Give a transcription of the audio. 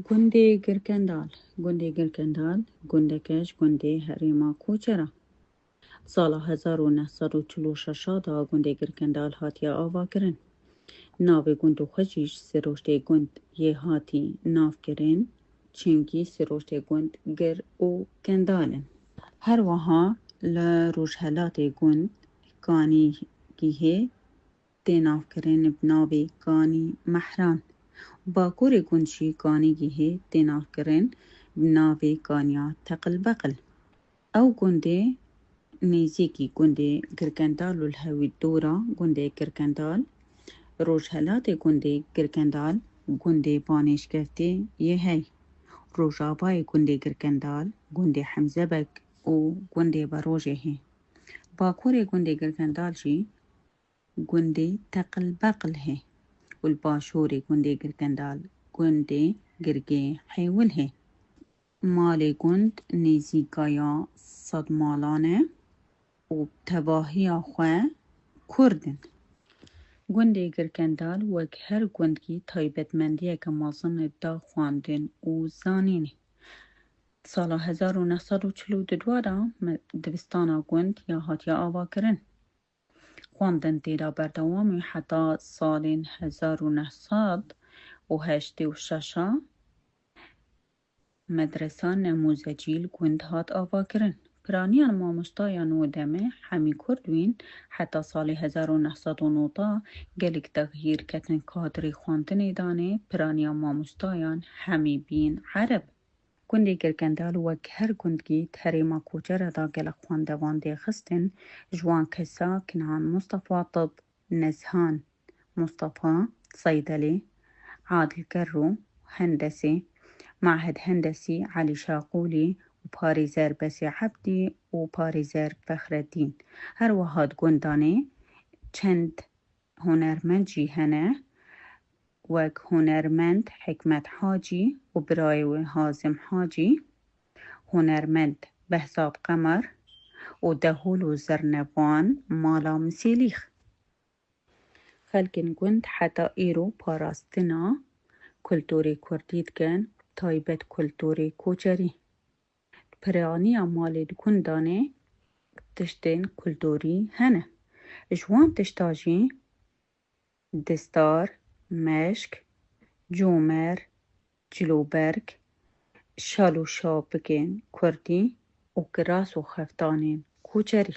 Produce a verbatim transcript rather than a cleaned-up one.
Gundê Girkendal. Gundê Girkendal gundeke ji gundê herêma Koçera. Sala hezar û neh sed û çil û şeş de gundê Girkendal hatiye avakirin. Navê gund û xwe jî ji sirûştê gund yê hatî navkirin, çimkî sirûştê gund gir û kendal in. Her wiha li rojhelatê gund Kanîgihê tê navkirin bi navê Kanî Mehran. Bakurê gund jî Kanîgihê tê navkirin bi navê Kaniya Teqilbeqil. Ew gundê nêzîkî gundê Girkendal û li hewî dora gundê Girkendal, rojhelatê gundê Girkendal, gundê Banêşkeftê yê hey, rojavayê gundê Girkendal, gundê Hemzebek û gundê Berojê hê. Bakurê gundê Girkendal jî gundê Teqilbeqil hê û li başûrê gundê Girkendal gundê Girgê Hêwil hê. Malê gund nêzîka ya sed malan e û tevahiya xwe Kurd in. Gundê Girkendal wek her gundkî taybetmendiyeke mezin da xwendin û zanînê. Sala hezar û neh sed û çil û du de me-, dibistana gund ya hatiye avakirin. Xwendin tê de berdewam e heta salên hezar û neh sed û heştê û şeş. Medresa nemûzecî li gund hat avakirin. Piraniyan mamostayan wê demê Hemî Kurdwîn heta salê hezar û neh sed û nod gelek texyîr ketin kadrê xwendinê danê, piraniya mamostayan Hemî Bîn Ereb. Gundê Girkendal wek her gundkî di herêma Koçera de gelek xwendevan dê xistin, ji wan kesa Kinhan Mustafa tib, Nezhan Mustafa seydelê, Adil Kerro hendesê, Mahed Hendesî Elî Şaqûlî û parêzer Besê Ebdî û parêzer Fexreddîn. Her wiha di gundanê çend hunermend jî hene, wek hunermend Hikmet Hacî û birayê wê Hazim Hacî, hunermend Behzad Qemer û dehûl û zernevan mala Misêlîx. Xelkên gund heta îro parastina kulturê kurdî dikin, taybet kulturê koçerî. Piraniya malê di gundanê tiştên kulturî hene. Ji wan tişta jî distar, meşk, comer, cilûberg, şal û şapikên kurdî û kiras û xeftanên koçerî.